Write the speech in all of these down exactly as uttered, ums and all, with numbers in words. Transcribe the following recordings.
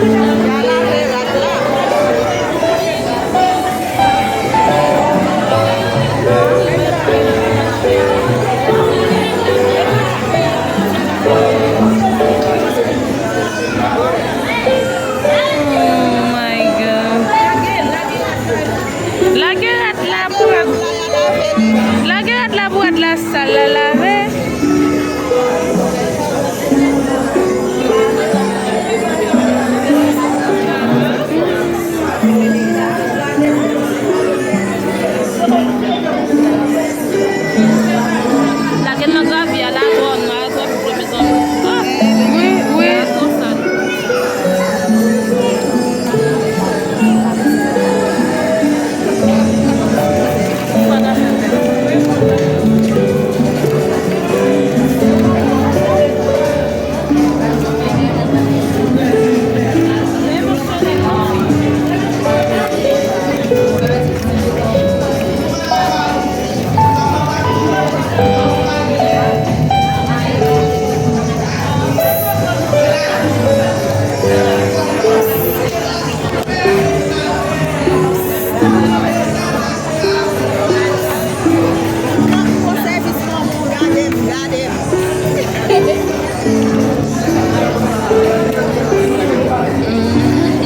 Oh my God. Lage rad la pou rad, lage rad la pou rad la sal la lave. Lage l nan gravye a, la twò nwa, twò blo, mezanmi. Ah! Wi, wi. Bagay twò sal.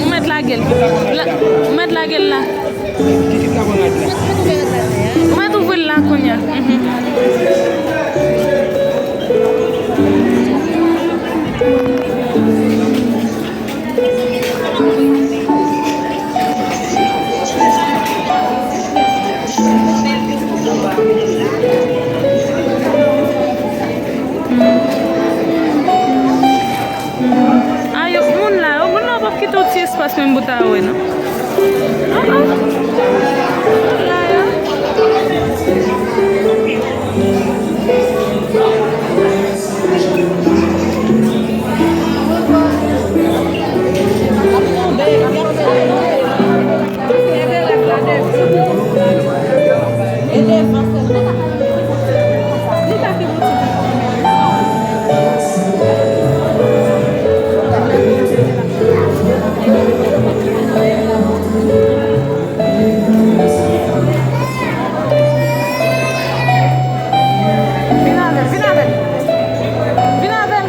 Ou mèt lage l. La, ou mèt lage l la. Ou mèt ouvri l la kounye a. Mhm. A, yo, moun la, yo, moun la p ap kite yon ti espas menm pou ta wè, non. Ah, ah. Moun la, yo. Vin avè l, vin avè l. Vin avè l.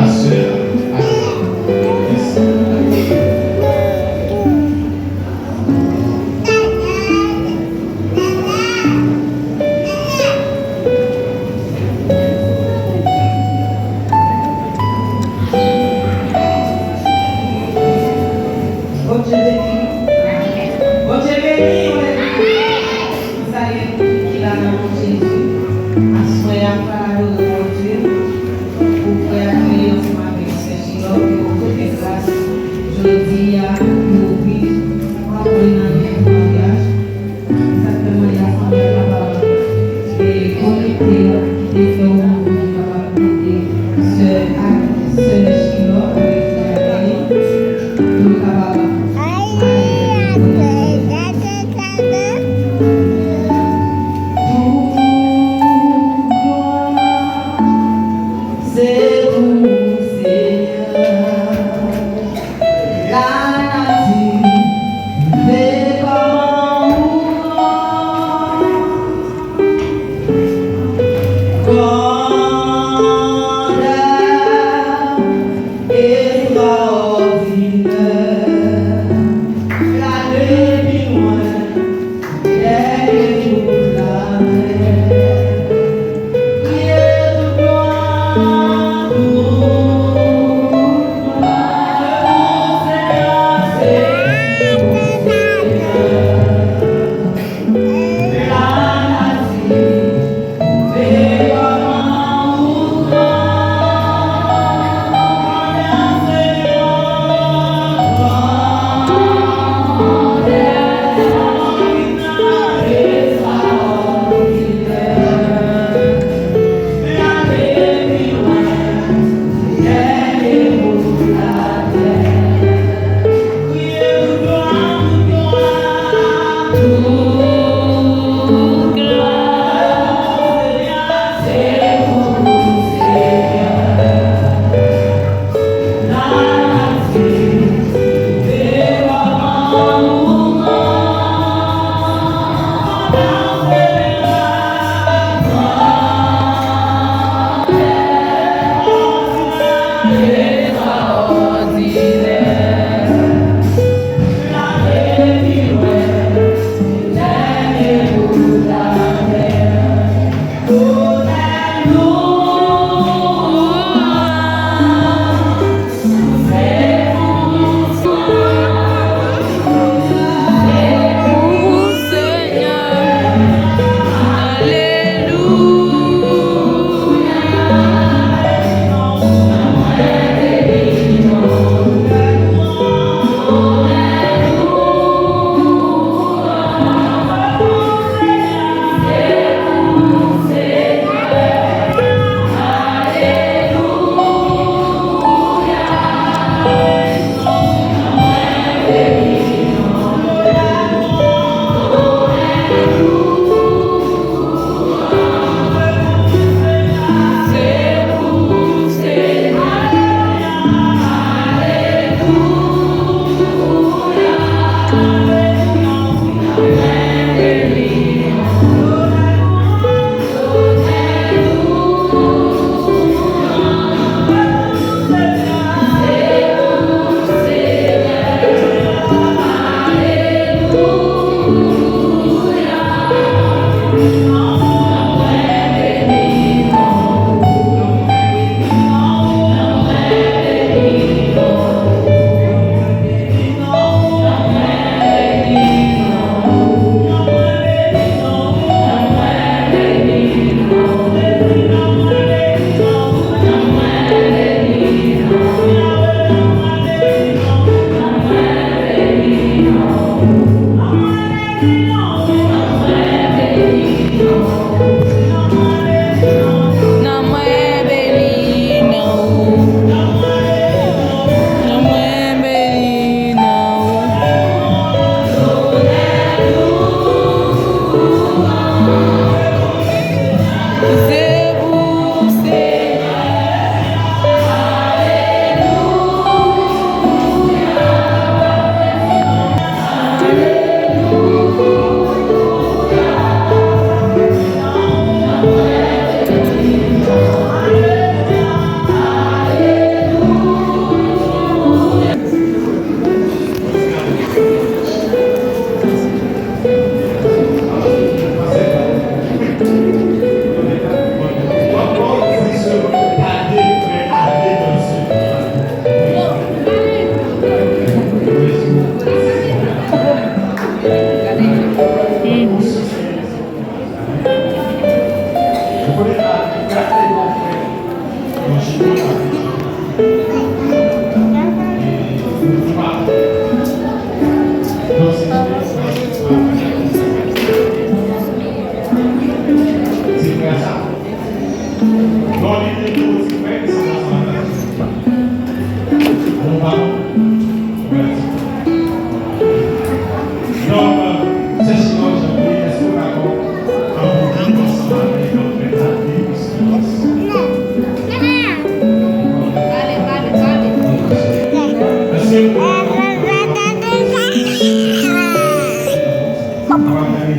la sè Annie. Mèsi. Bondye beni nou. Bondye beni nou. Mwen salye tout moun ki la nan non Jezi. Aswè a, nou pral adore Bondye. Pou frè a priye ansanm avèk sè Chilò, ke Bondye fè gras jodi a, pou ouvri pòt li nan temwayaj. Sa k fè mwen rasanble kapab e konekte, kite fè yon moun ki kapab ede sè ak sè Chilò avèk Jacqueline, pou yo kapab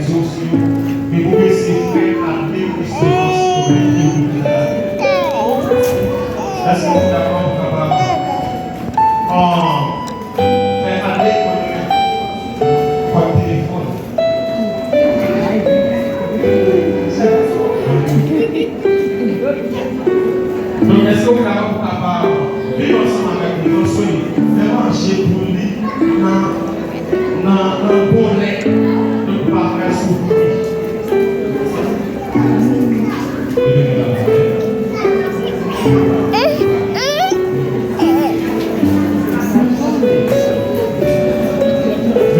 Rezo sosyo, e pou mesye frè Adley Espérance pou mèt yo pou vin la. Èske nou dakò pou kapab, ah, frè Adley konnen kòd telefòn? Donk, èske ou dakò pou kapab viv ansanm avèk li, pran swen li, fè manje pou li nan, nan, nan bonè, donk pa fè l soufri?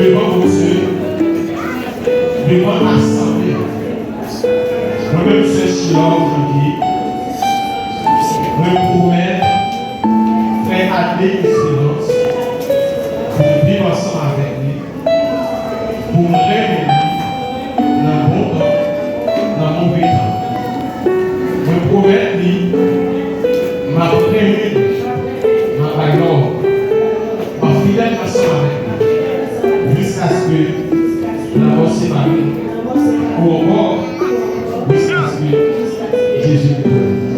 Devan Bondye, devan asanble, mwen menm, sè Chilor Jean-Guy, mwen pwomèt frè Adley Espérance pou m viv ansanm avèk li, pou m renmen li nan bon tan, nan move tan. Mwen pwomèt li, m ap renmen li, m ap bay love, m ap fidèl ansanm avèk li, jiskaske lanmò separe nou, ou ankò, jiskaske Jezi retounen.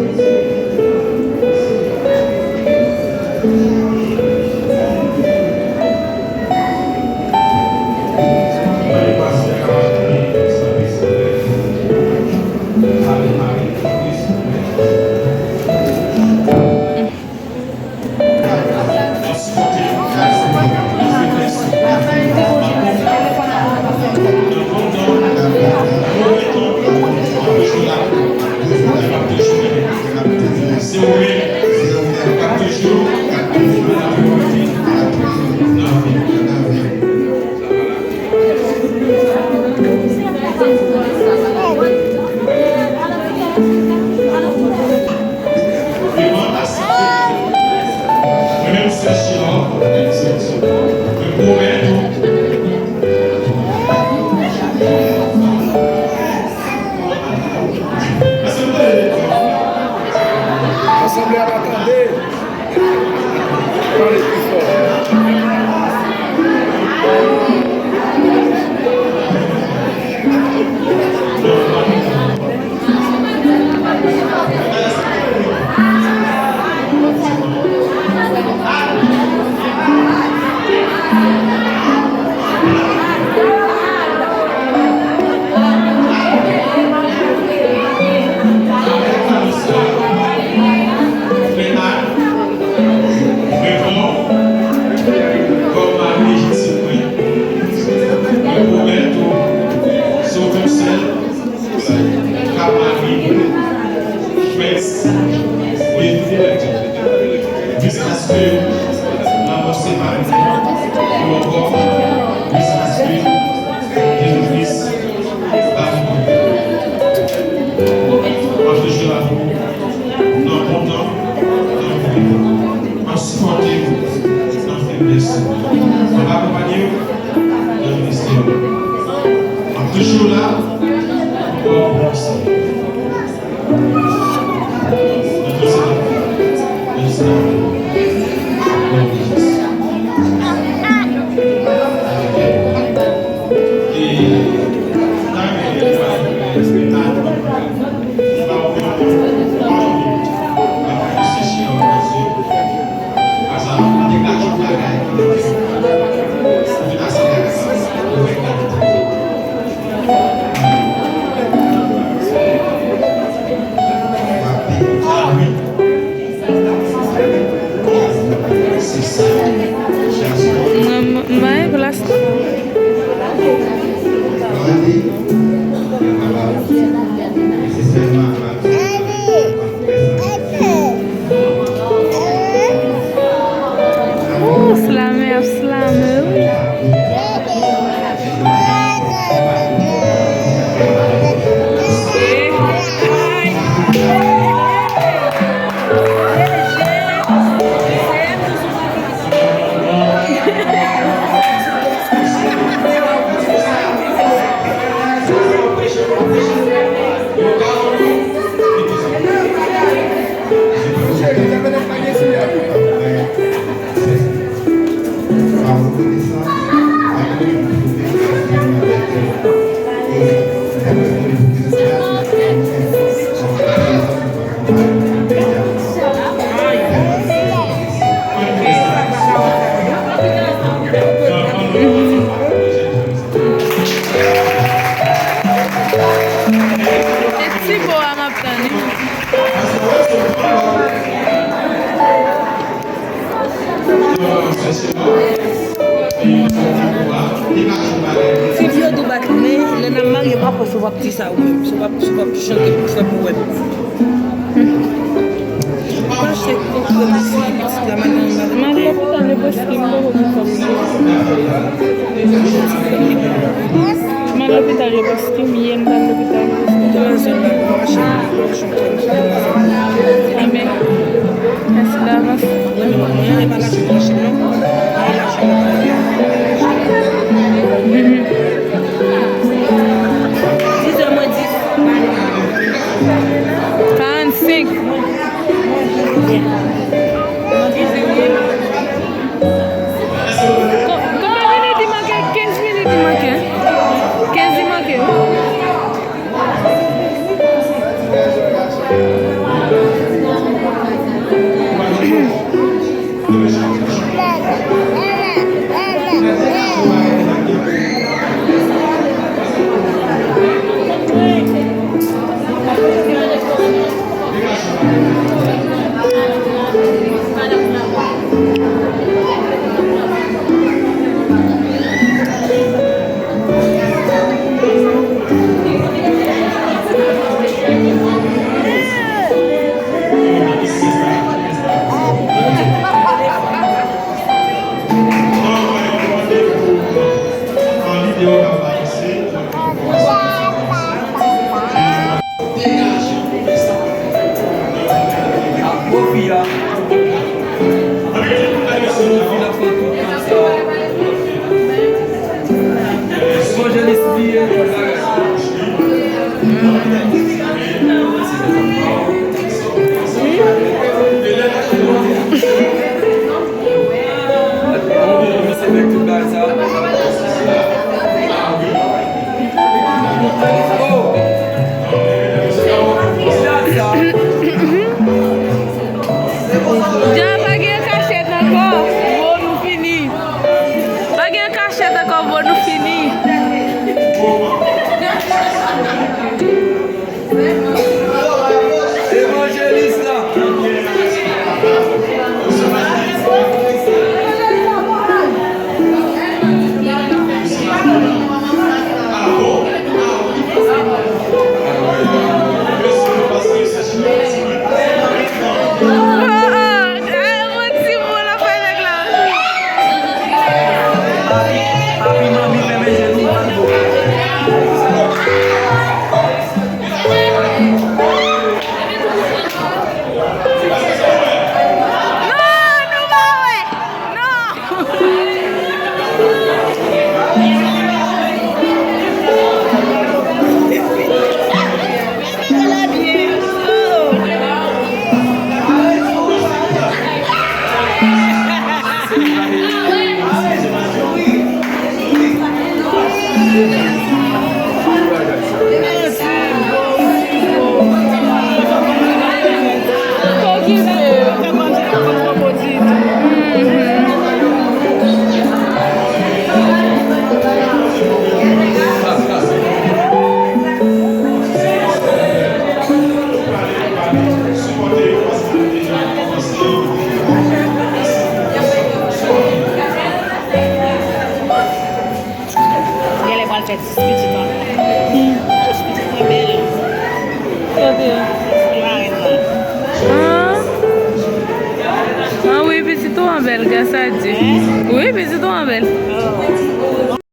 Asanble a pa tande. Pale pi fò. Mwen pran w kòm mari lejitim mwen. Mwen pwomèt ou, sou konsèy, k ap mari, frè, e fidèl, jiskaske lanmò separe nou ankò, jiskaske Jezi Kris va vini. M ap toujou la pou ou, nan bon tan, nan move tan. M ap sipòte w nan feblès ou. M ap akonpanye w nan ministè ou. M ap toujou la pou ba w konsèy. Nan tout sa n ap fè, nan tout sa n ap fè, nan non de Jezi. E, Mwen, m bay plas. Ti fi yo tou bat, men lè n ap marye, pa pwès w ap di sa ou menm. Si w ap, si w ap chante pou fè powèm. Mache konprann si pitit la, madanm, madanm. M al lopital Lebowski, m poko gen kòb. M al lopital Lebowski, m ye m t al lopital Lebowski. Tout nan zòn nan, mache. Amèn. Mèsi davans. Dizè mwens dis. Karannsenk. Ko-, konbyen minit li manke? Kenz minit li manke. Kenz li manke. Evanjelis bliye tout bagay. Misye fè tout bagay sa. Oh! Chat sa. Dja pa gen kachèt ankò. Bon, nou fini. Pa gen kachèt ankò, bon, nou fini. Evanjelis la. Papi, manmi, fèmen je nou, pa twò. Non, nou pa wè. Non. Genlè pral fè dis pitit ankò. Dis pitit mwen bèl. Kote? Pou marèn nan. Ah. Ah wi, pitit ou an bèl, gras a Dye. Wi, pitit ou an bèl. Oh.